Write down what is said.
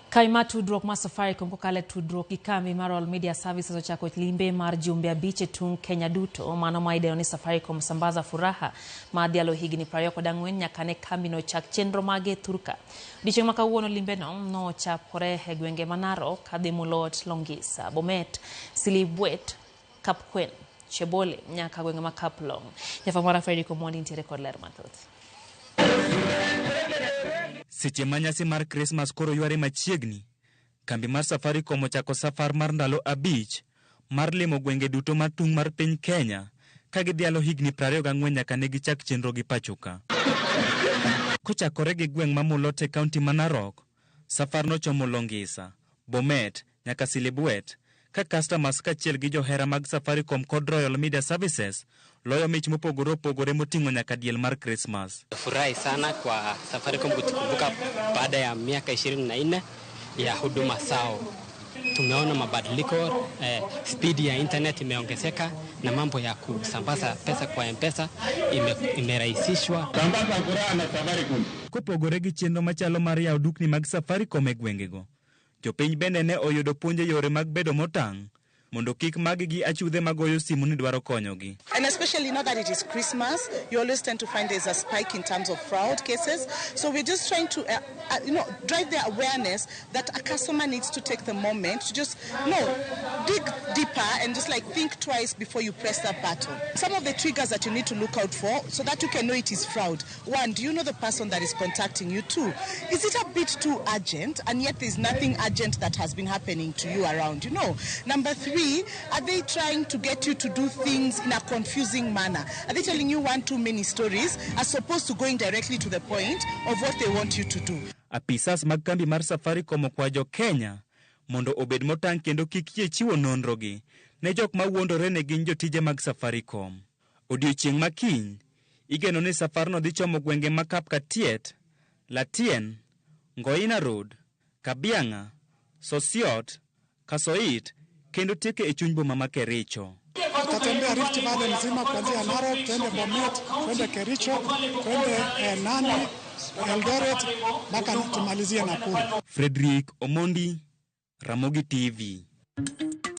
Kambi mar tudruok mar Safaricom kokalo e tudruok gi kambi mar Royal Media Services ochako limbe mar jumbe 5 e tung' Kenya duto, mano ma idendo ni Safaricom Sambaza Furaha, ma dhialo higni 24 nyaka ne kambino chak chenro mage thurka. Odiechieng' ma kawuono limbeno nochakore e gwenge ma Narok kadhi Mulot, Longisa, Bomet, Silibwet, Kapkwen, Chebole nyaka gwenge ma Kaplong. Jafwambo Fredrick Omondi nitiere kod ler mathoth. Seche ma nyasi mar Krismas koro yware machiegni, kambi mar Safaricom ochako safar mar ndalo 5 mar limo gwenge duto mar tung' mar piny Kenya ka gidhialo higni 24 nyaka ne gichak chenro gi pacho ka. Kochakore gi gweng' ma Mulot e kaunti ma Narok, safar nochomo Longisa, Bomet nyaka Silibwet, ka customers kaachiel gi johera mag Safaricom kod Royal Media Services loyo mich mopogore opogore moting'o nyaka diel mar Krismas. Furahi sana kwa Safaricom kutukumbuka baada ya miaka 24 ya huduma zao. Tumeona mabadiliko, spidi ya internet imeongezeka na mambo ya kusambaza pesa kwa M-Pesa imerahisishwa. Sambaza furaha na Safaricom. Kopogore gi chenro machalo mar yawo dukni mag Safaricom e gwengego, jopiny bende ne oyudo puonj e yore mag bedo motang' mondo kik magi gi achudhe magoyo simu ni dwaro konyogi. And especially now that it is Christmas, you always tend to find there's a spike in terms of fraud cases. So we're just trying to drive the awareness that a customer needs to take the moment to just dig deeper and just think twice before you press that button. Some of the triggers that you need to look out for so that you can know it is fraud. 1, do you know the person that is contacting you? 2, is it a bit too urgent and yet there's nothing urgent that has been happening to you around? Number 3, are they trying to get you to do things in a confusing manner? Are they telling you one too many stories as opposed to going directly to the point of what they want you to do? Apisas mag kambi mar Safaricom okwayo jo Kenya mondo obed motang' kendo kik yie chiwo nonrogi ne jok ma wuondore ne gin jotije mag Safaricom. Odiochieng' ma kiny, igeno ni safarno dhi chomo gwenge ma Kapkatiet, Latien, Ngoina Road, Kabianga, Sosiot, Kasoit kendo tieke e chuny boma ma Kericho. Tutatembea Rift Valley mzima kuanzia Narok, twende Bomet, twende Kericho, twende Nandi, Eldoret mpaka tumalizie Nakuru. Frederick Omondi, Ramogi TV.